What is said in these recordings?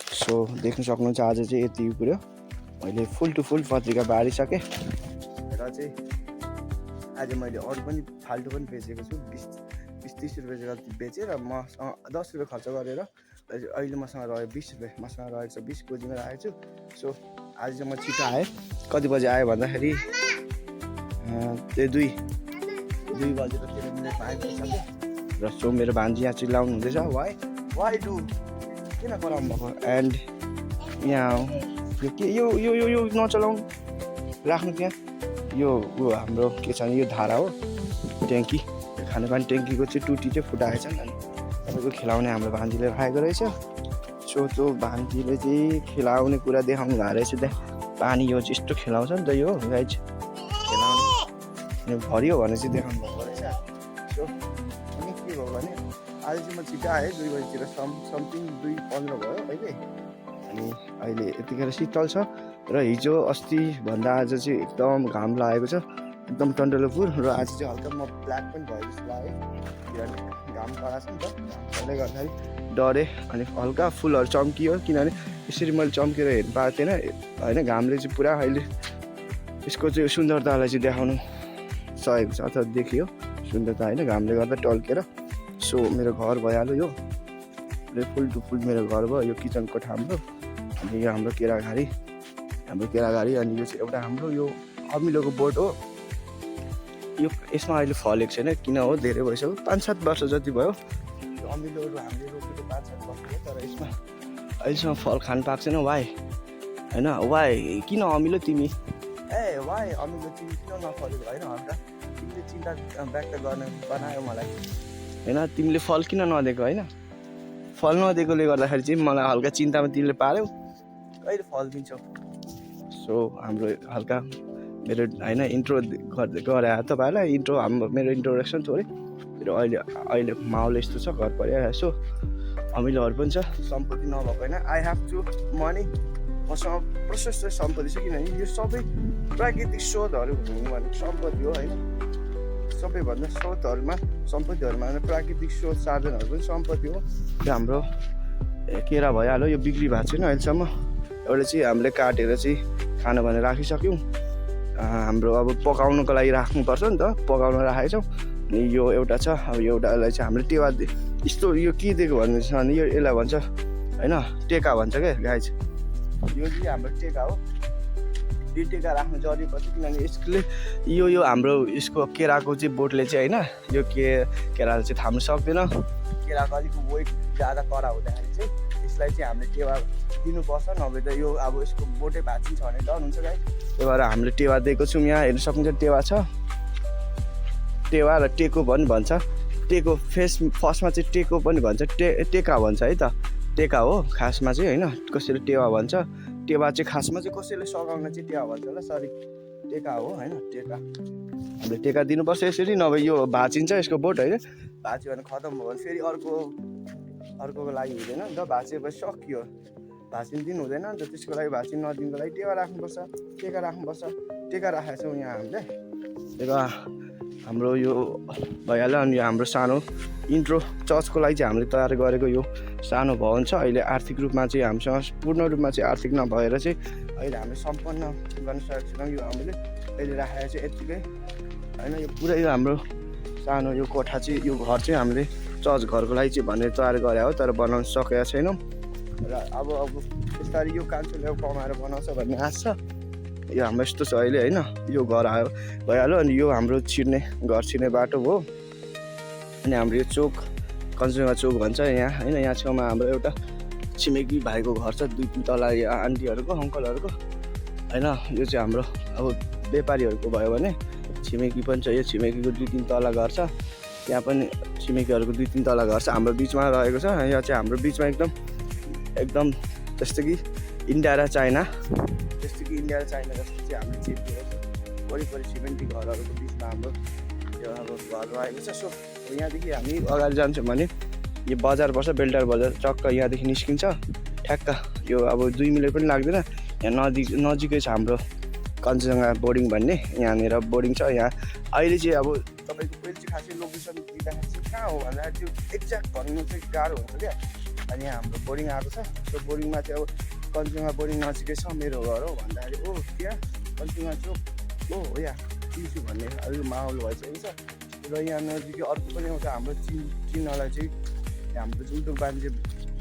So देख्न सक्नुहुन्छ आज चाहिँ यति कुरो मैले फुल टु फुल पत्रिका बारिसकेँ र चाहिँ आज मैले अरू पनि फाल्टु पनि बेचेको छु 20-30 रुपियाँ जति बेचेँ र मसँग 10 रुपियाँ खर्च गरेर अहिले मसँग रह्यो 20 रुपियाँ मसँग रहेको छ 20 गोजीमा राखेको छु। सो आज चाहिँ म छिटो आएँ। कति बजी आएँ भन्दाखेरि त्यो 2 बजेर 13 मिनटमा आइपुगिसक्यो र सो मेरो भान्जी यहाँ चिल्लाउनु हुँदैछ वाइ डु किन कराउनु भएको एन्ड यहाँ यो के यो नचलाउनु राख्नु त्यहाँ यो हाम्रो के छ यो धारा हो ट्याङ्की खानेपानी ट्याङ्कीको चाहिँ टुटी चाहिँ फुटाएछ नि तपाईँको खेलाउने हाम्रो भान्जीले राखेको रहेछ। सो त्यो भान्जीले चाहिँ खेलाउने कुरा देखाउनु भएको रहेछ त्यहाँ पानी यो चाहिँ यस्तो खेलाउँछ नि त यो गाइज खेलाउने भरियो भने चाहिँ देखाउनु भएको रहेछ। सो अनि के भयो भने आज चाहिँ म छिटो आएँ 2 बजीतिर समथिङ 2:15 भयो अहिले। अनि अहिले यतिखेर शीतल छ र हिजो अस्ति भन्दा आज चाहिँ एकदम घाम लागेको छ एकदम टन्डलोपुर र आज चाहिँ हल्का म ब्ल्याक पनि भयो जस्तो लाग्यो किनभने घाम कडा छ नि त त्यसले गर्दाखेरि डरेँ। अनि हल्का फुलहरू चम्कियो किनभने यसरी मैले चम्केर हेर्नु पाएको थिएन होइन घामले चाहिँ पुरा अहिले यसको चाहिँ सुन्दरतालाई चाहिँ देखाउनु सकेको छ अथवा देखियो सुन्दरता होइन घामले गर्दा टल्केर। सो मेरो घर भइहाल्यो यो फुल टु फुल मेरो घर भयो। यो किचन कोठा हाम्रो अनि यो हाम्रो केराघारी अनि यो चाहिँ एउटा हाम्रो यो अमिलोको बोट हो। यो यसमा अहिले फलेको छैन किन हो धेरै भइसक्यो 5-7 वर्ष जति भयो यो अमिलोहरू हामीले रोपेको 5-7 वर्ष हो तर यसमा अहिलेसम्म फल खानु पाएको छैन वाइ होइन वाइ किन अमिलो तिमी वाइ अमिलो तिमी किन नफलेको होइन हल्का तिमीले चिन्ता व्यक्त गर्न बनायो मलाई होइन तिमीले फल किन नदिएको होइन फल नदिएकोले गर्दाखेरि चाहिँ मलाई हल्का चिन्तामा तिमीले पार्यौ कहिले फल दिन्छौ। सो हाम्रो हल्का मेरो होइन इन्ट्रो गरे तपाईँहरूलाई मेरो इन्ट्रोडक्सन थोरै मेरो अहिले माहौल यस्तो छ घर परिआयो। सो अमिलोहरू पनि छ सम्पत्ति नभएको होइन आई हेभ टु मनी मसँग प्रशस्त सम्पत्ति छ किनभने यो सबै प्राकृतिक स्रोतहरू भनेको सम्पत्ति हो होइन सबैभन्दा सम्पत्तिहरूमा प्राकृतिक स्रोत साधनहरू पनि सम्पत्ति हो। त्यो हाम्रो केरा भइहाल्यो यो बिक्री भएको छैन अहिलेसम्म एउटा चाहिँ हामीले काटेर चाहिँ खाना भनेर राखिसक्यौँ हाम्रो अब पकाउनुको लागि राख्नुपर्छ नि त पकाउन राखेको छौँ। यो एउटा छ अब एउटालाई चाहिँ हामीले टेवा यस्तो यो के दिएको भन्नु छ भने यो यसलाई भन्छ होइन टेका भन्छ क्या गाइज यो चाहिँ हाम्रो टेका हो। यो टेका राख्नु जरुरी पर्छ किनभने यसले यो हाम्रो यसको केराको चाहिँ बोटले चाहिँ होइन यो केराले चाहिँ थाम्नु सक्दैन केराको अलिक वेट ज्यादा कडा हुँदाखेरि चाहिँ यसलाई चाहिँ हामीले टेवा दिनुपर्छ नभए त यो अब यसको बोटै भाँचिन्छ भने डर हुन्छ गाई त्यही भएर हामीले टेवा दिएको छौँ। यहाँ हेर्नु सक्नुहुन्छ टेवा छ टेवा र टेको पनि भन्छ टेको फर्स्टमा चाहिँ टेको पनि भन्छ टेका भन्छ है त टेका हो खासमा चाहिँ होइन कसैले टेवा भन्छ टेवा चाहिँ खासमा चाहिँ कसैले सघाउन चाहिँ टेवा भन्छ होला सरी टेका हो होइन टेका हामीले टेका दिनुपर्छ यसरी नभए यो भाँचिन्छ यसको बोट होइन भाँच्यो भने खतम भयो भने फेरि अर्कोको लागि हुँदैन नि त भाँचिएपछि सकियो भाँचिन दिनु हुँदैन नि त त्यसको लागि भाँचिन नदिनुको लागि टेका राख्नुपर्छ टेका राखेको छौँ यहाँ हामीले र हाम्रो यो भइहाल्यो। अनि यो हाम्रो सानो इन्ट्रो चर्चको लागि चाहिँ हामीले तयार गरेको यो सानो भवन छ अहिले आर्थिक रूपमा चाहिँ हामीसँग पूर्ण रूपमा चाहिँ आर्थिक नभएर चाहिँ अहिले हामीले सम्पन्न गर्न सकेको छैनौँ। यो हामीले अहिले राखेको चाहिँ यत्तिकै होइन यो पुरै यो हाम्रो सानो यो कोठा चाहिँ यो घर चाहिँ हामीले चर्च घरको लागि चाहिँ भनेर तयार गरे हो तर बनाउन सकेका छैनौँ र अब बिस्तारै यो कान्छोले कमाएर बनाउँछ भन्ने आशा छ। यो हाम्रो यस्तो छ अहिले होइन यो घर भइहाल्यो। अनि यो हाम्रो घर छिर्ने बाटो हो अनि हाम्रो यो चोक कञ्चनजङ्घा चोक भन्छ यहाँ होइन यहाँ छेउमा हाम्रो एउटा छिमेकी भाइको घर छ 2-3 तला आन्टीहरूको अङ्कलहरूको होइन यो चाहिँ हाम्रो अब व्यापारीहरूको भयो भने छिमेकी पनि छ यो छिमेकीको 2-3 तला घर छ त्यहाँ पनि छिमेकीहरूको 2-3 तला घर छ हाम्रो बिचमा रहेको छ। यहाँ चाहिँ हाम्रो बिचमा एकदम जस्तो कि इन्डिया र चाइना जस्तो चाहिँ हामीले चिप्लेको छ वरिपरि सिमेन्टी घरहरूको बिचमा हाम्रो यो अब घर रहेको छ। सो यहाँदेखि हामी अगाडि जान्छौँ भने यो बजार पर्छ बेल्टार बजार चक्क यहाँदेखि निस्किन्छ ठ्याक्क यो अब 2 मिनट पनि लाग्दैन यहाँ नजिकै छ हाम्रो कञ्चनजङ्घा बोर्डिङ भन्ने यहाँनिर बोर्डिङ छ। यहाँ अहिले चाहिँ अब तपाईँको पहिले चाहिँ खासै लोकेसन दिँदाखेरि चाहिँ कहाँ हो भन्दाखेरि त्यो एक्ज्याक्ट भन्नु चाहिँ गाह्रो हुन्छ क्या अनि हाम्रो बोर्डिङ आएको छ। त्यो बोर्डिङमा चाहिँ अब कञ्चनजङ्घा बोर्डिङ नजिकै छ मेरो घर हो भन्दाखेरि ओ त्यहाँ कञ्चनजङ्घा चोक हो यहाँ चिन्छु भन्ने अलिक माहौल भइसकेको छ। र यहाँ नजिकै अर्को पनि एउटा हाम्रो चिन्नलाई चाहिँ हाम्रो जुन बाजे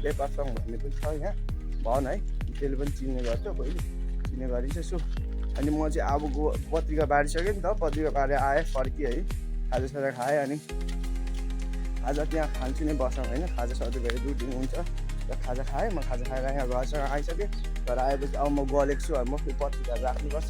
व्यापारसँग भन्ने पनि छ यहाँ भन है, त्यसले पनि चिन्ने गर्छ, पहिले चिन्ने गरिन्छ। सो अनि म चाहिँ अब पत्रिका बाँडिसकेँ नि त, पत्रिका बाँडेर आएँ फर्केँ है, खाजासाजा खाएँ। अनि खाजा त्यहाँ खान्छु नै बसौँ होइन, खाजा सधैँ गएर रुटिन हुन्छ र खाजा खाएँ। म खाजा खाएर यहाँ घरसँग आइसकेँ। घर आएपछि अब म गलेको छु, म पत्रिकाहरू राख्नुपर्छ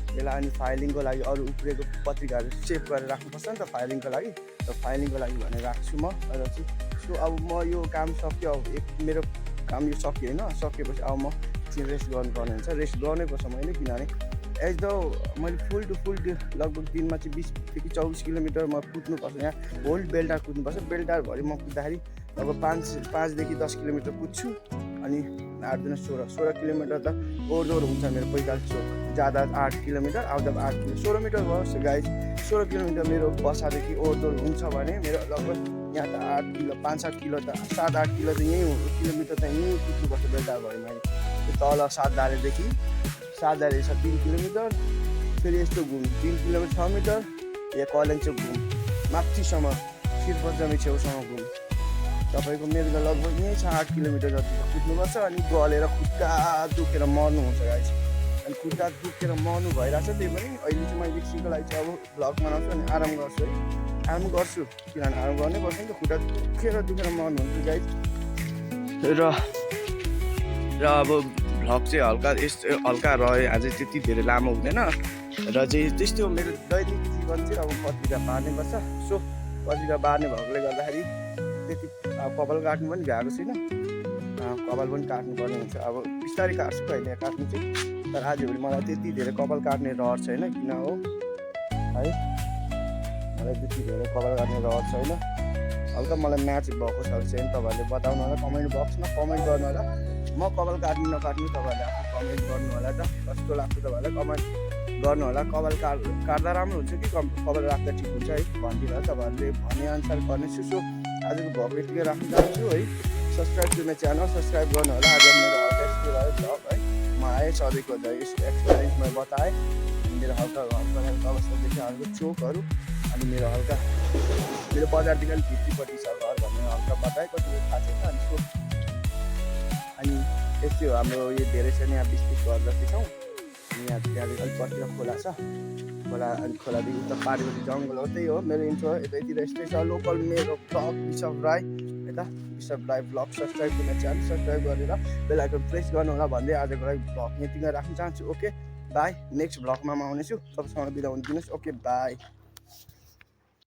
त्यसलाई। अनि फाइलिङको लागि अरू उब्रेको पत्रिकाहरू सेभ गरेर राख्नुपर्छ नि त फाइलिङको लागि, र फाइलिङको लागि भनेर राख्छु म र चाहिँ। सो अब म यो काम सक्यो, अब मेरो काम यो सक्यो होइन, सकेपछि अब म चाहिँ रेस्ट गर्नुपर्ने हुन्छ। रेस्ट गर्नैपर्छ मैले, किनभने एकदम मैले फुल टु फुल लगभग दिनमा चाहिँ 20 देखि 24 किलोमिटर म कुद्नुपर्छ। यहाँ होल्ड बेल्टार कुद्नुपर्छ। बेल्टारभरि म कुद्दाखेरि अब 5 देखि 10 किलोमिटर कुद्छु। अनि 8 दुना 16 किलोमिटर त ओहोरदोहोर हुन्छ मेरो 45 चोक, ज्यादा 8 किलोमिटर आउँदा 8 किलो 16 मिटर भयो गाइज। 16 किलोमिटर मेरो बसादेखि ओहोरदोहोर हुन्छ भने मेरो लगभग यहाँ त 8 किलो 5-7 किलो त 7-8 किलो त यहीँ किलोमिटर त यहीँ कुद्नुपर्छ बेल्टारभरि मैले। त्यो तल सातधारेदेखि सातधारे छ 3 किलोमिटर, फेरि यस्तो घुम 3 किलोमिटर 6 मिटर, यहाँ कलेन्चोक घुम माथिसम्म शिरबजामी छेउसम्म घुम तपाईँको मेरो त लगभग यहीँ छ 8 किलोमिटर जति कुद्नुपर्छ। अनि गलेर खुट्टा दुखेर मर्नुहुन्छ गाइस। अनि खुट्टा दुखेर मर्नु भइरहेछ। त्यही पनि अहिले चाहिँ मैले एकछिनको लागि चाहिँ अब भ्लग बनाउँछु अनि आराम गर्छु है, आराम गर्छु किनभने आराम गर्नै पर्छ नि त, खुट्टा दुखेर मर्नुहुन्छ गाइस। र अब भ्लग चाहिँ हल्का रह्यो आज, त्यति धेरै लामो हुँदैन। र चाहिँ त्यस्तै हो मेरो दैनिक जीवन चाहिँ अब पत्रिका बाँड्नै पर्छ। सो पत्रिका बाँड्ने भएकोले गर्दाखेरि त्यति कपाल काट्नु पनि भ्याएको छैन, कपाल पनि काट्नुपर्ने हुन्छ। अब बिस्तारै काट्छु अहिले काट्नु चाहिँ, तर आजभोलि मलाई त्यति धेरै कपाल काट्ने रहर छैन। किन हो है, मलाई त्यति धेरै कपाल काट्ने रहर छैन। हल्का मलाई म्याच भएको छ चाहिँ तपाईँहरूले बताउनु होला, कमेन्ट बक्समा कमेन्ट गर्नु होला। म कपाल काट्नु नकाट्नु तपाईँहरूले आफू कमेन्ट गर्नु होला त, कस्तो लाग्छ तपाईँहरूलाई कमेन्ट गर्नु होला। कपाल काट्दा राम्रो हुन्छ कि कपाल राख्दा ठिक हुन्छ है भनिदिनु होला, तपाईँहरूले भनेअनुसार गर्नेछु। सो आजको भ्लग यतिकै राख्न चाहन्छु है। Subscribe to my channel, subscribe गर्नु होला। आज मेरो हल्का यस्तो रह्यो भ्लग है, म आएँ सधैँको एक्सपिरियन्स मैले बताएँ। मेरो हल्का घरको अवस्थादेखि हल्का चोकहरू, अनि मेरो हल्का मेरो बजारदेखि अलिक भित्रीपट्टि छ घर भन्ने हल्का बताएँ, कति थाहा छैन। अनि यस्तै हो हाम्रो यो धेरै छैन, यहाँ 20-30 घर जति छौँ। अनि यहाँ त्यहाँदेखि अलिक पतिर खोला छ, खोला अनि खोलादेखि उता पारिपट्टि जङ्गल हो। त्यही हो मेरो इन्ट्रो, यतैतिर यस्तै छ लोकल मेरो भ्लग बिशप राई यता बिशप राई भ्लग। सब्सक्राइब गर्न च्यानल सब्सक्राइब गरेर बेल आइकन प्रेस गर्नु होला भन्दै आजको लागि भ्लग यतिकै राख्न चाहन्छु। ओके बाई, नेक्स्ट भ्लगमा म आउनेछु, तपाईँसँग बिदा हुन दिनुहोस्। Okay by.